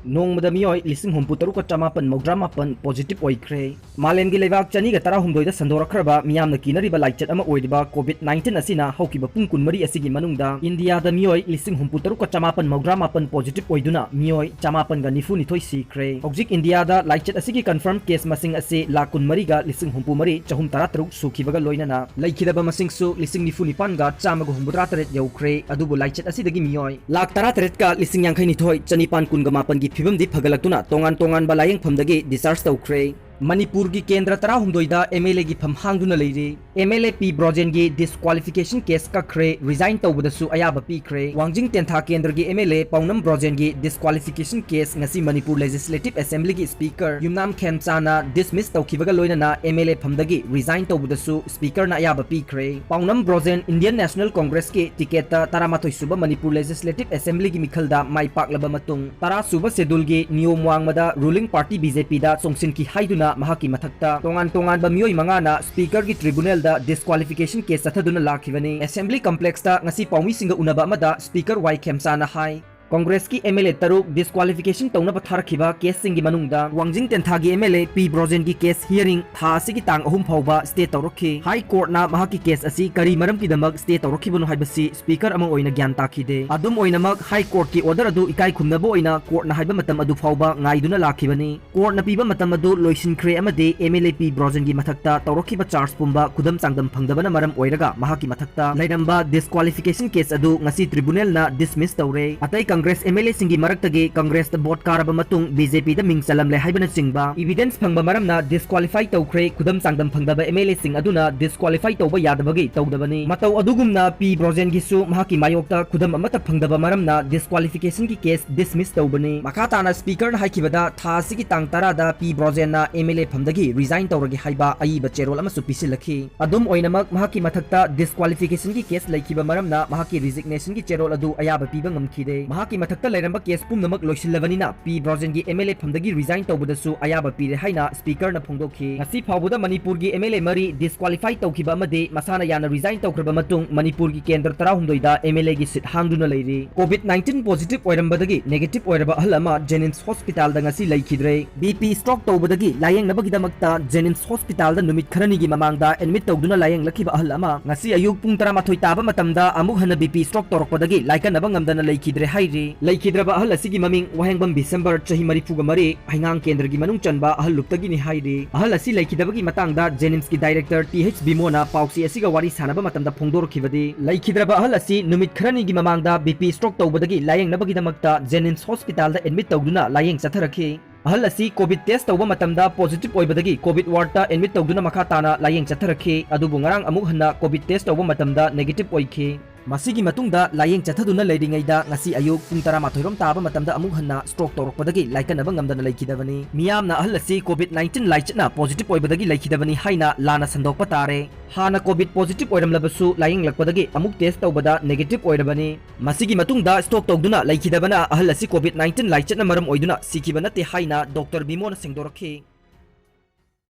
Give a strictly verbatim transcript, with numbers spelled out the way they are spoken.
ꯅꯣꯡꯃꯗ ꯃꯤꯑꯣꯏ ꯂꯤꯁꯤꯡ ꯍꯨꯝꯐꯨ ꯇꯔꯨꯛꯀ ꯆꯃꯥꯄꯟ ꯃꯧꯗ꯭ꯔꯥ ꯃꯥꯄꯟ positive ꯑꯣꯏꯈ꯭ꯔꯦ꯫ ꯃꯥꯂꯦꯝꯒꯤ ꯂꯩꯕꯥꯛ ꯆꯅꯤꯒ ꯇꯔꯥꯍꯨꯝꯗꯣꯏꯗ ꯁꯟꯗꯣꯔꯛꯈ꯭ꯔꯕ ꯃꯤꯌꯥꯝꯅ ꯀꯤꯅꯔꯤꯕ ꯂꯥꯏꯆꯠ ꯑꯃ ꯑꯣꯏꯔꯤꯕ COVID nineteen ꯑꯁꯤꯅ ꯍꯧꯈꯤꯕ ꯄꯨꯡ ꯀꯨꯟꯃꯔꯤ ꯑꯁꯤꯒꯤ ꯃꯅꯨꯡꯗ ꯏꯟꯗꯤꯌꯥꯗ ꯃꯤꯑꯣꯏ ꯂꯤꯁꯤꯡ ꯍꯨꯝꯐꯨ ꯇꯔꯨꯛꯀ ꯆꯃꯥꯄꯟ ꯃꯧꯗ꯭ꯔꯥ ꯃꯥꯄꯟ positive ꯑꯣꯏꯗꯨꯅ ꯃꯤꯑꯣꯏ ꯆꯃꯥꯄꯟꯒ ꯅꯤꯐꯨ ꯅꯤꯊꯣꯏ ꯁꯤꯈ꯭ꯔꯦ꯫ ꯍꯧꯖꯤꯛ ꯏꯟꯗꯤꯌꯥꯗ ꯂꯥꯏꯆꯠ ꯑꯁꯤꯒꯤ confirm case ꯃꯁꯤꯡ ꯑꯁꯤ ꯂꯥꯈ ꯀꯨꯟꯃꯔꯤꯒ ꯂꯤꯁꯤꯡ ꯍꯨꯝꯐꯨ ꯃꯔꯤ ꯆꯍꯨꯝ ꯇꯔꯥ ꯇꯔꯨꯛ ꯁꯨꯈꯤꯕꯒ ꯂꯣꯏꯅꯅ ꯂꯩꯈꯤꯗꯕ ꯃꯁꯤꯡꯁꯨ ꯂꯤꯁꯤꯡ ꯅꯤꯐꯨ ꯅꯤꯄꯥꯟꯒ ꯆꯥꯝꯃꯒ ꯍꯨꯝꯐꯨꯇꯔꯥ ꯇꯔꯦꯠ ꯌꯧꯈ꯭ꯔꯦ꯫ ꯑꯗꯨꯕꯨ ꯂꯥꯏꯆꯠ ꯑꯁꯤꯗꯒꯤ ꯃꯤꯑꯣꯏ ꯂꯥꯈ ꯇꯔꯥ ꯇꯔꯦꯠꯀ ꯂꯤꯁꯤꯡ ꯌꯥꯡꯈꯩ ꯅꯤꯊꯣꯏ ꯆꯅꯤꯄꯥꯟ ꯀꯨꯟꯒ ꯃꯥꯄꯟꯒꯤ ꯐꯤꯕꯝꯗꯤ ꯐꯒꯠꯂꯛꯇꯨꯅ ꯇꯣꯉꯥꯟ ꯇꯣꯉꯥꯟꯕ ꯂꯥꯌꯦꯡꯐꯝꯗꯒꯤ discharge ꯇꯧꯈ꯭ꯔꯦ꯫ ꯃꯅꯤꯄꯨꯔꯒꯤ ꯀꯦꯟꯗ꯭ꯔ ꯇꯔꯥꯍꯨꯝꯗꯣꯏꯗ MLA ꯒꯤ ꯐꯝ ꯍꯥꯡꯗꯨꯅ ꯂꯩꯔꯤ꯫ MLA ꯄꯤ ꯕ꯭ꯔꯣꯖꯦꯟꯒꯤ disqualification case ꯀꯛꯈ꯭ꯔꯦ, resign ꯇꯧꯕꯗꯁꯨ ꯑꯌꯥꯕ ꯄꯤꯈ꯭ꯔꯦ꯫ ꯋꯥꯡꯖꯤꯡ ꯇꯦꯟꯊꯥ ꯀꯦꯟꯗ꯭ꯔꯒꯤ MLA ꯄꯥꯎꯅꯝ ꯕ꯭ꯔꯣꯖꯦꯟꯒꯤ disqualification case ꯉꯁꯤ ꯃꯅꯤꯄꯨꯔ Legislative Assembly ꯒꯤ Speaker ꯌꯨꯝꯅꯥꯝ ꯈꯦꯝꯆꯥꯅ dismiss ꯇꯧꯈꯤꯕꯒ ꯂꯣꯏꯅꯅ MLA ꯐꯝꯗꯒꯤ resign ꯇꯧꯕꯗꯁꯨ Speaker ꯅ ꯑꯌꯥꯕ ꯄꯤꯈ꯭ꯔꯦ꯫ ꯄꯥꯎꯅꯝ ꯕ꯭ꯔꯣꯖꯦꯟ Indian National Congress ꯀꯤ ticket ꯇ ꯇꯔꯥꯃꯥꯊꯣꯏ ꯁꯨꯕ ꯃꯅꯤꯄꯨꯔ Legislative Assembly ꯒꯤ ꯃꯤꯈꯜꯗ ꯃꯥꯏ ꯄꯥꯛꯂꯕ ꯃꯇꯨꯡ, ꯇꯔꯥ ꯁꯨꯕ schedule ꯒꯤ ꯅꯤꯌꯣꯝ ꯋꯥꯡꯃꯗ ruling party BJP ꯗ ꯆꯣꯡꯁꯤꯟꯈꯤ ꯍꯥꯏꯗꯨꯅ ꯃꯍꯥꯛꯀꯤ ꯃꯊꯛꯇ ꯇꯣꯉꯥꯟ ꯇꯣꯉꯥꯟꯕ ꯃꯤꯑꯣꯏ ꯃꯉꯥꯅ Speaker ꯒꯤ tribunal ꯗ disqualification case ꯆꯠꯊꯗꯨꯅ ꯂꯥꯛꯈꯤꯕꯅꯤ꯫ Assembly Complex ꯇ ꯉꯁꯤ ꯄꯥꯎꯃꯤꯁꯤꯡꯒ ꯎꯅꯕ ꯑꯃꯗ Speaker ꯋꯥꯏ ꯈꯦꯝꯆꯥꯅ ꯍꯥꯏ, Congress ꯀꯤ MLA ꯇꯔꯨꯛ disqualification ꯇꯧꯅꯕ ꯊꯥꯔꯛꯈꯤꯕ case ꯁꯤꯡꯒꯤ ꯃꯅꯨꯡꯗ ꯋꯥꯡꯖꯤꯡ ꯇꯦꯟꯊꯥꯒꯤ MLA ꯄꯤ ꯕ꯭ꯔꯣꯖꯦꯟꯒꯤ case hearing ꯊꯥ ꯑꯁꯤꯒꯤ ꯇꯥꯡ ꯑꯍꯨꯝ ꯐꯥꯎꯕ stay ꯇꯧꯔꯛꯈꯤ꯫ High Court ꯅ ꯃꯍꯥꯛꯀꯤ case ꯑꯁꯤ ꯀꯔꯤ ꯃꯔꯝꯒꯤꯗꯃꯛ stay ꯇꯧꯔꯛꯈꯤꯕꯅꯣ ꯍꯥꯏꯕꯁꯤ Speaker ꯑꯃ ꯑꯣꯏꯅ ꯒ꯭ꯌꯥꯟ ꯇꯥꯈꯤꯗꯦ꯫ ꯑꯗꯨꯝ ꯑꯣꯏꯅꯃꯛ, High Court ꯀꯤ order ꯑꯗꯨ ꯏꯀꯥꯏ ꯈꯨꯝꯅꯕ ꯑꯣꯏꯅ Court ꯅ ꯍꯥꯏꯕ ꯃꯇꯝ ꯑꯗꯨ ꯐꯥꯎꯕ ꯉꯥꯏꯗꯨꯅ ꯂꯥꯛꯈꯤꯕꯅꯤ꯫ Court ꯅ ꯄꯤꯕ ꯃꯇꯝ ꯑꯗꯨ ꯂꯣꯏꯁꯤꯟꯈ꯭ꯔꯦ ꯑꯃꯗꯤ MLA ꯄꯤ ꯕ꯭ꯔꯣꯖꯦꯟꯒꯤ ꯃꯊꯛꯇ ꯇꯧꯔꯛꯈꯤꯕ charge ꯄꯨꯝꯕ ꯈꯨꯗꯝ ꯆꯥꯡꯗꯝ ꯐꯪꯗꯕꯅ ꯃꯔꯝ ꯑꯣꯏꯔꯒ ꯃꯍꯥꯛꯀꯤ ꯃꯊꯛꯇ ꯂꯩꯔꯝꯕ disqualification case ꯑꯗꯨ ꯉꯁꯤ tribunal ꯅ dismiss ꯇꯧꯔꯦ꯫ ꯑꯇꯩ Congress MLA ꯁꯤꯡꯒꯤ ꯃꯔꯛꯇꯒꯤ Congress ꯇ vote ꯀꯥꯔꯕ ꯃꯇꯨꯡ BJP ꯗ ꯃꯤꯡ ꯆꯜꯂꯝꯂꯦ ꯍꯥꯏꯕꯅꯆꯤꯡꯕ evidence ꯐꯪꯕ ꯃꯔꯝꯅ disqualify ꯇꯧꯈ꯭ꯔꯦ, ꯈꯨꯗꯝ ꯆꯥꯡꯗꯝ ꯐꯪꯗꯕ MLA ꯁꯤꯡ ꯑꯗꯨꯅ disqualify ꯇꯧꯕ ꯌꯥꯗꯕꯒꯤ ꯇꯧꯗꯕꯅꯤ꯫ ꯃꯇꯧ ꯑꯗꯨꯒꯨꯝꯅ ꯄꯤ ꯕ꯭ꯔꯣꯖꯦꯟꯒꯤꯁꯨ ꯃꯍꯥꯛꯀꯤ ꯃꯥꯌꯣꯛꯇ ꯈꯨꯗꯝ ꯑꯃꯠꯇ ꯐꯪꯗꯕ ꯃꯔꯝꯅ disqualification ꯒꯤ case dismiss ꯇꯧꯕꯅꯤ꯫ ꯃꯈꯥ ꯇꯥꯅ Speaker ꯅ ꯍꯥꯏꯈꯤꯕꯗ ꯊꯥ ꯑꯁꯤꯒꯤ ꯇꯥꯡ ꯇꯔꯥꯗ ꯄꯤ ꯕ꯭ꯔꯣꯖꯦꯟꯅ MLA ꯐꯝꯗꯒꯤ resign ꯇꯧꯔꯒꯦ ꯍꯥꯏꯕ ꯑꯏꯕ ꯆꯦꯔꯣꯜ ꯑꯃꯁꯨ ꯄꯤꯁꯤꯜꯂꯛꯈꯤ꯫ ꯑꯗꯨꯝ ꯑꯣꯏꯅꯃꯛ, ꯃꯍꯥꯛꯀꯤ ꯃꯊꯛꯇ disqualification ꯒꯤ case ꯂꯩꯈꯤꯕ ꯃꯔꯝꯅ ꯃꯍꯥꯛꯀꯤ resignation ꯒꯤ ꯆꯦꯔꯣꯜ ꯑꯗꯨ ꯑꯌꯥꯕ ꯄꯤꯕ ꯉꯝꯈꯤꯗꯦ꯫ ꯃꯍꯥꯛ ꯃꯍꯥꯛꯀꯤ ꯃꯊꯛꯇ ꯂꯩꯔꯝꯕ case ꯄꯨꯝꯅꯃꯛ ꯂꯣꯏꯁꯤꯜꯂꯕꯅꯤꯅ ꯄꯤ ꯕ꯭ꯔꯣꯖꯦꯟꯒꯤ MLA ꯐꯝꯗꯒꯤ resign ꯇꯧꯕꯗꯁꯨ ꯑꯌꯥꯕ ꯄꯤꯔꯦ ꯍꯥꯏꯅ Speakerꯅ ꯐꯣꯡꯗꯣꯛꯈꯤ꯫ ꯉꯁꯤ ꯐꯥꯎꯕꯗ ꯃꯅꯤꯄꯨꯔꯒꯤ MLA ꯃꯔꯤ disqualify ꯇꯧꯈꯤꯕ ꯑꯃꯗꯤ ꯃꯁꯥꯅ ꯌꯥꯅ resign ꯇꯧꯈ꯭ꯔꯕ ꯃꯇꯨꯡ ꯃꯅꯤꯄꯨꯔꯒꯤ ꯀꯦꯟꯗ꯭ꯔ ꯇꯔꯥꯍꯨꯝꯗꯣꯏꯗ MLAꯒꯤ seat ꯍꯥꯡꯗꯨꯅ ꯂꯩꯔꯤ꯫ COVID nineteen positive ꯑꯣꯏꯔꯝꯕꯗꯒꯤ negative ꯑꯣꯏꯔꯕ ꯑꯍꯜ ꯑꯃ JNIMS hospitalꯗ ꯉꯁꯤ ꯂꯩꯈꯤꯗ꯭ꯔꯦ꯫ BP stroke ꯇꯧꯕꯗꯒꯤ ꯂꯥꯌꯦꯡꯅꯕꯒꯤꯗꯃꯛꯇ JNIMS hospitalꯗ ꯅꯨꯃꯤꯠ ꯈꯔꯅꯤꯒꯤ ꯃꯃꯥꯡꯗ admit ꯇꯧꯗꯨꯅ ꯂꯥꯌꯦꯡꯂꯛꯈꯤꯕ ꯑꯍꯜ ꯑꯃ ꯉꯁꯤ ꯑꯌꯨꯛ ꯄꯨꯡ ꯇꯔꯥꯃꯥꯊꯣꯏ ꯇꯥꯕ ꯃꯇꯝꯗ ꯑꯃꯨꯛ ꯍꯟꯅ BP stroke ꯇꯧꯔꯛꯄꯗꯒꯤ ꯂꯥꯏꯀꯠꯅꯕ ꯉꯝꯗꯅ ꯂꯩꯈꯤꯗ꯭ꯔꯦ ꯍꯥꯏꯔꯤ꯫ ꯂꯩꯈꯤꯗ꯭ꯔꯕ ꯑꯍꯜ ꯑꯁꯤꯒꯤ ꯃꯃꯤꯡ ꯋꯥꯍꯦꯡꯕꯝ ꯕꯤꯁꯦꯝꯕꯔ, ꯆꯍꯤ ꯃꯔꯤꯐꯨꯒ ꯃꯔꯤ, ꯍꯩꯉꯥꯡ ꯀꯦꯟꯗ꯭ꯔꯒꯤ ꯃꯅꯨꯡ ꯆꯟꯕ ꯑꯍꯜ ꯂꯨꯞꯇꯒꯤꯅꯤ ꯍꯥꯏꯔꯤ꯫ ꯑꯍꯜ ꯑꯁꯤ ꯂꯩꯈꯤꯗꯕꯒꯤ ꯃꯇꯥꯡꯗ JNIMSꯀꯤ director ꯇꯤ ꯑꯩꯆ ꯕꯤꯃꯣꯅ ꯄꯥꯎꯆꯦ ꯑꯁꯤꯒ ꯋꯥꯔꯤ ꯁꯥꯟꯅꯕ ꯃꯇꯝꯗ ꯐꯣꯡꯗꯣꯔꯛꯈꯤꯕꯗꯤ, ꯂꯩꯈꯤꯗ꯭ꯔꯕ ꯑꯍꯜ ꯑꯁꯤ ꯅꯨꯃꯤꯠ ꯈꯔꯅꯤꯒꯤ ꯃꯃꯥꯡꯗ BP stroke ꯇꯧꯕꯗꯒꯤ ꯂꯥꯌꯦꯡꯅꯕꯒꯤꯗꯃꯛꯇ JNIMS hospitalꯗ admit ꯇꯧꯗꯨꯅ ꯂꯥꯌꯦꯡ ꯆꯠꯊꯔꯛꯈꯤ꯫ ꯑꯍꯜ ꯑꯁꯤ COVID test ꯇꯧꯕ ꯃꯇꯝꯗ positive ꯑꯣꯏꯕꯗꯒꯤ COVID wardꯇ admit ꯇꯧꯗꯨꯅ ꯃꯈꯥ ꯇꯥꯅ ꯂꯥꯌꯦꯡ ꯆꯠꯊꯔꯛꯈꯤ꯫ ꯑꯗꯨꯕꯨ ꯉꯔꯥꯡ ꯑꯃꯨꯛ ꯍꯟꯅ COVID test ꯇꯧꯕ ꯃꯇꯝꯗ negative ꯑꯣꯏꯈꯤ꯫ ꯃꯁꯤꯒꯤ ꯃꯇꯨꯡꯗ ꯂꯥꯌꯦꯡ ꯆꯠꯊꯗꯨꯅ ꯂꯩꯔꯤꯉꯩꯗ ꯉꯁꯤ ꯑꯌꯨꯛ ꯄꯨꯡ ꯇꯔꯥꯃꯥꯊꯣꯏ ꯔꯣꯝ ꯇꯥꯕ ꯃꯇꯝꯗ ꯑꯃꯨꯛ ꯍꯟꯅ stroke ꯇꯧꯔꯛꯄꯗꯒꯤ ꯂꯥꯏꯀꯠꯅꯕ ꯉꯝꯗꯅ ꯂꯩꯈꯤꯗꯕꯅꯤ꯫ ꯃꯤꯌꯥꯝꯅ ꯑꯍꯜ ꯑꯁꯤ COVID nineteen ꯂꯥꯏꯆꯠꯅ positive ꯑꯣꯏꯕꯗꯒꯤ ꯂꯩꯈꯤꯗꯕꯅꯤ ꯍꯥꯏꯅ ꯂꯥꯟꯅ ꯁꯟꯗꯣꯛꯄ ꯇꯥꯔꯦ꯫ ꯍꯥꯟꯅ COVID positive ꯑꯣꯏꯔꯝꯂꯕꯁꯨ ꯂꯥꯌꯦꯡꯂꯛꯄꯗꯒꯤ ꯑꯃꯨꯛ test ꯇꯧꯕꯗ negative ꯑꯣꯏꯔꯕꯅꯤ꯫ ꯃꯁꯤꯒꯤ ꯃꯇꯨꯡꯗ stroke ꯇꯧꯗꯨꯅ ꯂꯩꯈꯤꯗꯕꯅ ꯑꯍꯜ ꯑꯁꯤ COVID nineteen ꯂꯥꯏꯆꯠꯅ ꯃꯔꯝ ꯑꯣꯏꯗꯨꯅ ꯁꯤꯈꯤꯕ ꯅꯠꯇꯦ ꯍꯥꯏꯅ Doctor ꯕꯤꯃꯣꯅ ꯁꯦꯡꯗꯣꯔꯛꯈꯤ꯫